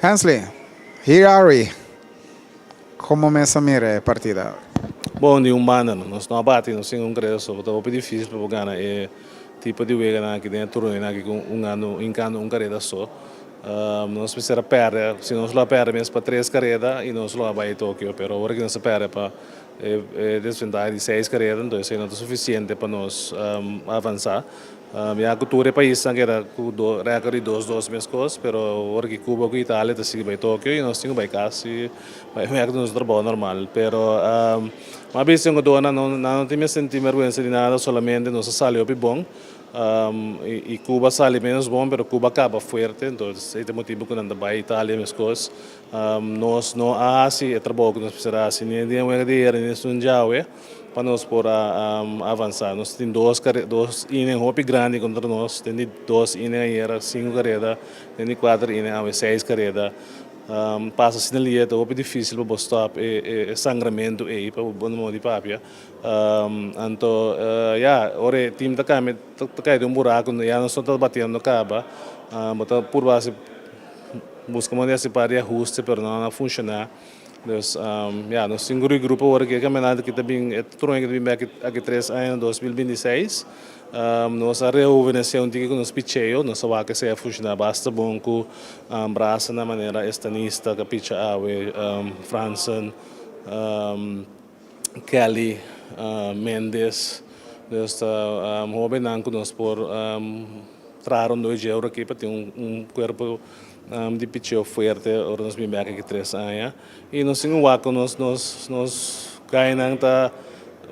Hensley, here are we. Kon bo mes a mira e partida? Bon, di un banda nos no a bati, nos tin un kareda so, ta hopi difísil pa gana e tipo di weganan aki den e torneonan aki ku un gano hinkando un kareda so. Nos mester a pèrdè, si nos lo a pèrdè mes pa tres kareda i nos lo a bai Tokio, pero awor ki nos a pèrdè pa e desventaha di seis kareda, enton esei no ta sufisiente pa nos avansá. Ya ku tur e paisnan keda ku rèkòrt di dos dos meskos, pero awor ki Cuba ku Italia ta sigui bai Tokio i nos tin ku bai kas i bai bèk na nos trabou normal. Pero mi a bisa un nan no tin mester sinti bèrgwensa di nada, solamente nos a sali hopi bon i Cuba a sali ménos bon, pero Cuba a kaba fuerte, entonces esei ta e motibu ku nan ta bai Italia meskos. Nos no a hasi e trabou ku nos mester a hasi ni den wega di ayera ni esun djawe pa nos por a avansá. Nos tin dos dos inning hopi grandi kontra nos, den di dos inning ayera sinku kareda, den di kuater inning awe seis kareda. Pasa asina lihe ta hopi difísil pa bo stòp e sangramentu ei pa bo no di papia. Anto ya ora e tim ta kambia ta kai den un buraku ya nos no ta batiendo kaba, bo ta purba hasi. Buska manera di hasi par di ahuste pero no a funshoná. Dus ya, nos tin un grupo awor aki e kampionato ki ta bin, e torneo ki ta bin bek aki tres aña na 2026. Nos a rehuvenesé un tiki ku nos picheo, nos a wak esei a funshoná basta bon ku brasa na manera Estanista ku a picha awe, Fransen, Kelly, Mendes. Dus ta hobennan ku nos por Traha rondó e djeuro aki pa tin un kuerpo di picheo fuerte ora nos bin bek aki 3 aña. I nos tin un wak ku nos nos nos gainan ta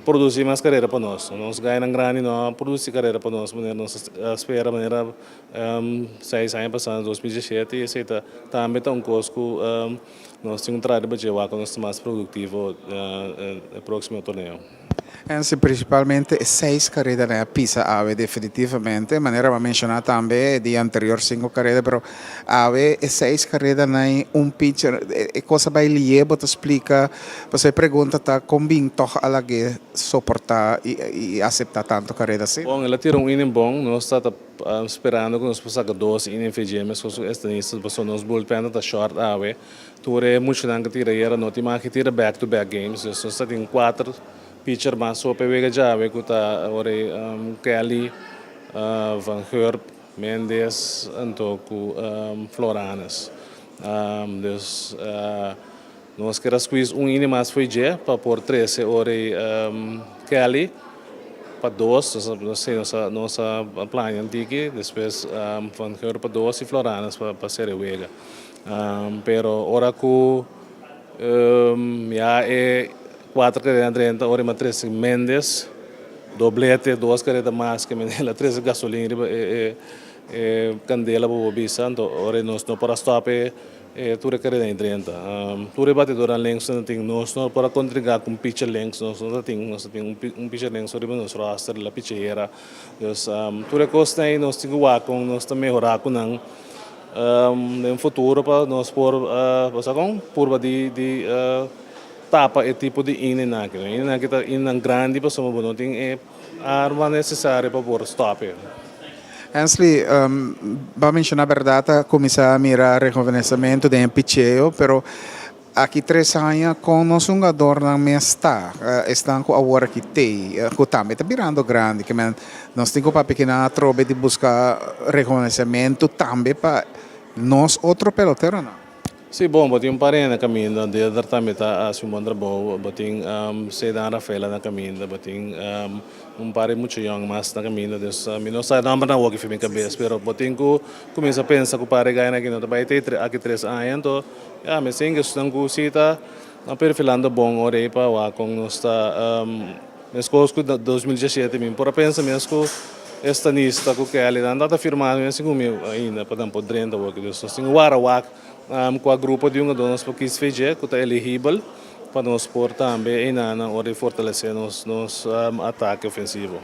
produsí mas karera pa nos. Nos gainan grandi no a produsí karera pa nos manera nos a spera manera 6 aña pasá na 2017 i esei ta tambe ta un kos ku nos tin ku traha riba dje wak ku nos ta mas produktivo e próksimo torneo. Ensi principalmente e seis careda a pisa awe definitivamente, manera bo a menciona tambe dia anterior cinco careda, pero awe e seis careda na un pitcher, e cos a bay lihe. Bo ta splica, pasobra e pregunta ta con bin toch a lag'e soporta y acepta tanto careda asina? Bon, el a tira un inning bon, nos ta sperando cu nos por saca dos inning FG mescos cu Estanista, pasobra nos bullpen ta short awe. Tur e muchanan cu tira ayera no tin mag tira back to back games, dus nos ta tin cuater pitcher mas so pa wega djawe cu ta ora Kelly, Van Gurp, Mendes anto cu Floranes. Dus nos kier a squeeze un inning mas fo'i dje pa por trece ora Kelly pa dos, nos a nos a plania un tiki, despues Van Gurp pa dos y Floranes pa cera e wega. Pero ora ku ya e kuater kareda drenta, ora mi a trese Mendes doblete, dos kareda mas ke el a trese gasolin riba e kandela pa bo bisa, anto ora nos no por a stòp e tur e kareda drenta. Tur e batidornan links nan tin, nos no por a kontriga ku un picher links, nos no ta tin, nos ta tin un picher links riba nos roster, la pichera. Dus tur e kosnan ei nos tin ku wak kon nos ta mehorá ku nan den futuro pa nos por bo sa kon purba di tapa e tipo di inning aki. Inning aki ta inning grandi pasobra bo no tin e arma nesesario pa por stòp e. Hensley, bo a menshoná bèrdat a kuminsá mira rehuvenesementu den e picheo, pero aki 3 aña kon nos hungadornan mes ta, esnan ku awor aki tei, ku tambe ta birando grandi, ke men nos tin ku papia kinan atrobe di buska rehuvenesementu tambe pa nos otro peloteronan? Sí, bon, bo tin un par na kaminda, Deelder tambe ta hasi un bon trabou, bo tin Cedan Rafaela na kaminda, bo tin un par di mucha yòn mas na kaminda, dus mi no sa nòmbernan awor for mi kabes, pero bo tin ku kuminsá pensa ku par di gainan aki no ta bai te aki 3 aña, anto ya, mi sinti esnan ku si ta perfilando bon ora ei pa wak kon nos ta meskos ku 2017 mi por a pensa mes ku Estanista ku Kelly nan tabata firmando mes ku mi ainda pa nan por drenta awor, dus nos tin ku wara wak kua grupo di hungadó nos por kis fedje ku ta eligibel pa nos por tambe einan ora di fortalesé nos atake ofensivo.